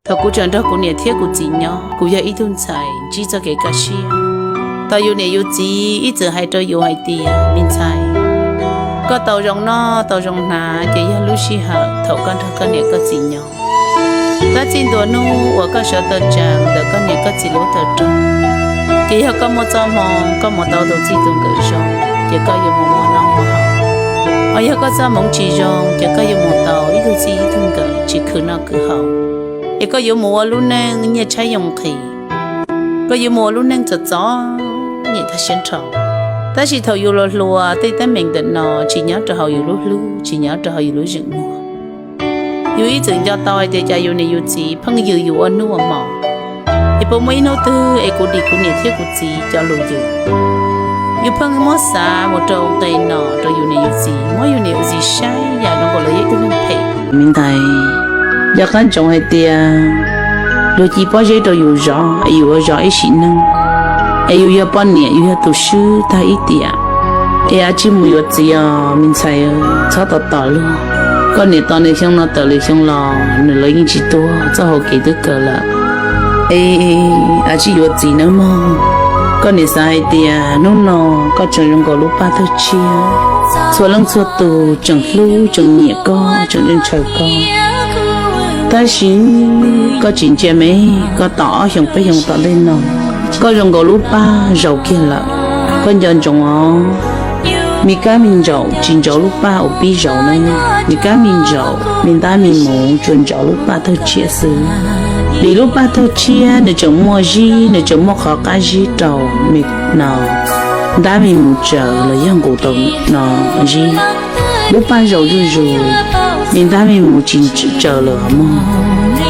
Thaum kuv tseem nrog kuv niam thiab kuv txiv nyob, kuv yog ib tug ntxhais ntsib txoj kev kaj siab. Thaum yus niam yus txiv ib txwm hais rau yus hais tias, me ntxhais, koj tau zoo noj tau zoo hnav ces yog lub sij hawm thaum koj nrog koj niam koj txiv nyob. Tab txij ntua hnub uas koj sawv tawm tsam ntawm koj niam koj txiv lub tawm rooj, ces yog koj muaj txoj hmoo koj mus tau tus txij tus nkawm zoo, ces koj yuav mus muaj noj muaj haus. Ho yog koj txoj hmoov tsis zoo, ces koj yuav mus tau ib tug txij ib tug nkawm tsis khwv noj khwv haus, es koj yuav mus ua lub neej nyiaj tshaib yoo nqhis, koj yuav mus ua lub neej txom txom nyem tag siab nrho. Tab sis thaum yus los hluas, tej teeb meem ntawm no tsis nyob rau hauv yus lub hlwb, tsis nyob rau hauv yus lub zeem muag. Yus ib txwm nco tau hais tias cas yus niam yus txiv pheej yws yus ua hnub ua hmo. Es puas muaj ib hnub twg es kuv dim kuv niam thiab kuv txiv cov lus yws? Yus pheej muab xav mus rau nqe no rau yus niam yus txiv, muab yus niam yus txiv saib yam zoo nkaus lawv yog ib tug neeg phem. Me ntxhais, nco qab ntsoov hais tias luag ci pob zeb rau yus zov es yus ua zov ib sim neej, es yus yog poj niam yus yog tus swb tag ib tiam, es ua tsis mus yuav txiv os me ntxhais, txhob tos tos luag. Koj niam tos nws xyoo no tawm lwm xyoo los nws lawv yeej tsis tuag, txoj hau kev twb kawg lawm. Es ua tsis yuav txiv nawb mog. Koj niam xav hais tias hnub no koj tseem zoo nkaus lub paj tawg tshiab, txhua leej txhua tus tseem hlub tseem nyiam koj tseem ntshaw koj. Tab sis koj tsis ntsia me, koj tos ob xyoos peb xyoos tom ntej no, koj zoo nkaus lub paj zaus kiag lawm. Koj nco ntsoov os, me kab me ntsaum tsis ntsauv lub paj uas pib zaus na. Me kab me ntsaum, me ntab me muv tsuas ntsauv lub paj tawg tshiab xwb. Vim lub paj tawg tshiab nws tseem muaj zib, nws tseem muaj qhov qab zib rau me no, ntab me muv tsaws los yog nqus tau no zib. Lub paj zaus zuj zus, me ntab me muv tsis tsaws lawm mog.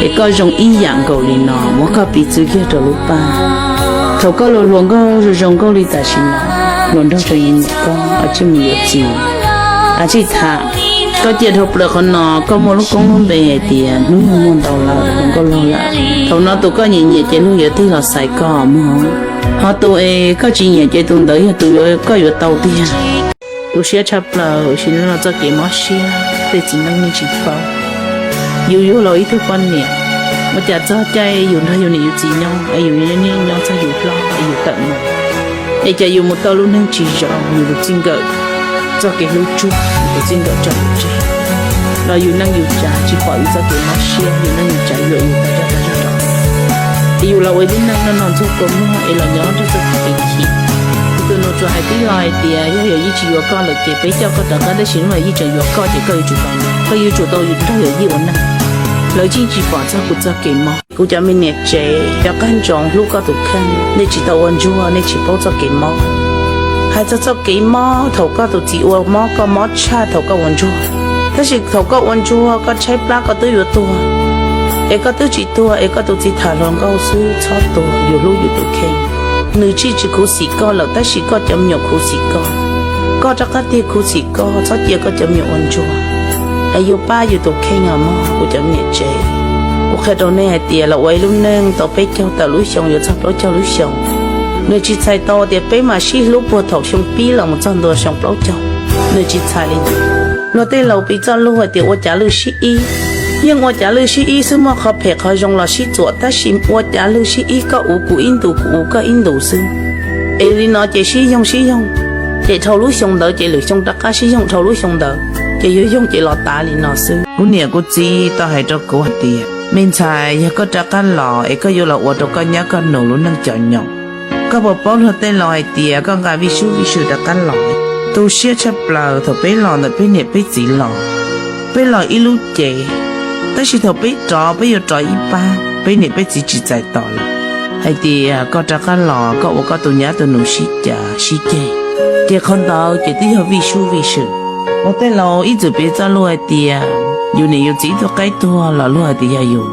Es koj zoo ib yam nkaus li no, muab koj piv txwv kiag rau lub paj. Thaum koj los hluas nkauj zoo zoo nkauj li tam sim no, hluas nraug tseem nyiam koj, ua tsis mus yuav txiv, ua tsis tham. Koj cia dhau plaws qhov no, koj muaj lub koob lub npe hais tias hnub nyoog muaj ntau lawm, hluas nkauj laug lawm. Thaum no tus koj nyiam nyiam ces luag yuav tig los xaiv koj mog. Ho tus es koj tsis nyiam ces tus ntawd yog tus koj yuav tau tiag. Tu siab tshaj plaws, sim neej no txoj kev mob siab tej txiv neej yeej tsis paub. Yus yug los ib tug poj niam, ua cas txog caij yus nrog yus niam yus txiv nyob es yus nyob txog yus hlob es yus tawm mus, es cas yus mus tau lub neej tsis zoo, yus tus txij nkawm txoj kev hlub tsuag, yus tus txij nkawm tso yus tseg, los yus neej yus tsav tsis pom yus txoj kev mob siab, yus neej yus tsav yuam yus tas zog tas zog rau. Es yus los ua ib lub neej noj noj ntxuag kua muag es los nyob nrog txoj kev chim. Kuv tus nus tsuas hais tib lo hais tias yog yawm yij tsis yuav koj lawm ces peb coj koj rov qab, tab sis hnub yawm yij tseem yuav koj ces koj yuav tsum tau, koj yuav tsum tau nrog yawm yij ua neej. Lawv yeej tsis pom txog kuv txoj kev mob. Kuv cov me niam tsev, cov qab ntsoov hlub koj tus kheej, nej tsis tau ua ntsuag nej tsis paub txoj kev mob. Hais txog txoj kev mob, thaum koj tus txiv ua mob koj mob tshaj thaum koj ua ntsuag. Tab sis thaum koj ua ntsuag koj tshaib plab koj twb yuav tuag, es koj twb tsis tuag es koj tus txiv tham hluas nkauj xwb, txhob tuag, yus hlub yus tus kheej. Nws tsis tsis khuv xim koj lawm tab sis koj cov me nyuam khuv xim koj. Koj rov qab tig khuv xim koj, txhob cia koj cov me nyuam ua ntsuag. Es yus pab yus tus kheej os mog kuv cov me niam tsev. Kuv qhia rau nej hais tias los ua ib lub neej tau peb caug tawm lub xyoo yuav txog plaub caug lub xyoo, nws tsis txhais tau tias peb mam sib hlub puag thaum xyoo pib los mus txog ntua xyoo plaub caug. Nws tsis txhais li ntawd. Luag tej laus piv txoj lus hais tias ua cav lwj sib ib. Yeej ua cav lwj sib ib xwb, muaj qhov phem qhov zoo los sib txuam, tab sis ua cav lwj sib ib, koj uv kuv ib ntus kuv uv koj ib ntus xwb. Es li no ces sib yoog sib yoog, ces dhau lub xyoo ntawd ces lwm xyoo rov qab sib yoog dhau lub xyoo ntawd, ces yuav yoog ces los tav li no xwb. Kuv niam kuv txiv tau hais rau kuv hais tias, me ntxhais, yog koj rov qab los es koj yuav los ua rau koj nyab koj nus lub neej cov nyob. Koj puas paub luag tej laus hais tias koj nqa vij sub vij sw rov qab los? Tu siab tshaj plaws, thaum peb los ntawm peb niam peb txiv los, peb los ib lub cev, tab sis thaum peb rov peb yuav rov ib pab, peb niam peb txiv tsis txais tos lawm. Hais tias koj rov qab los koj ua koj tus nyab tus nus sib cav sib ceg, ces qhov ntawd ces twb yog vij sub vij sw. Luag tej laus ib txwm piv txoj lus hais tias yus niam yus txiv ib tug qaib tuag los luag hais tias yog yus,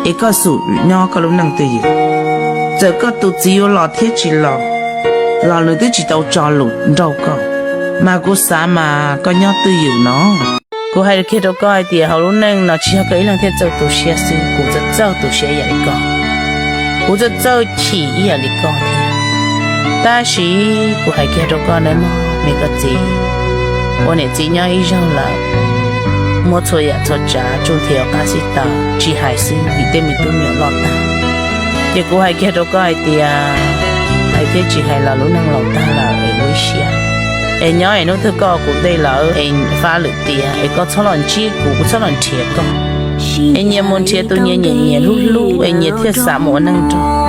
es koj xub nyob koj lub neej twj ywm. Txawm koj tus txiv yuav los thiab tsis los, los nws twb tsis tau tso lus nrauj koj, mas kuv xav mas koj nyob twj ywm no. Kuv hais kiag rau koj hais tias hauv lub neej no tsis yog koj ib leeg thiaj txawj tu siab xwb, kuv txawj txawj tu siab ib yam li koj, kuv txawj txawj chim ib yam li koj thiab. Tab sis kuv hais kiag rau koj nawb mog, me koj txiv, ua niam txiv nyob ib zaug lawm, muab txhua yam txhua tsav tsuj nthi hauv qab xib taws tsis hais xwb vim tej me tub me nyuam loj tag. Ces kuv hais kiag rau koj hais tias, hais thiab tsis hais los lub neej laus tag lawm es ua ib siab, es nyob es hnub twg koj ua kuv ntej lawm es fab lwm tiam es koj txhob los ntsib kuv, kuv txhob los nrhiav koj. Es nyias mus nrhiav tus nyias nyiam nyias hlub hlub es nyias thiaj xav mus ua neej nrog.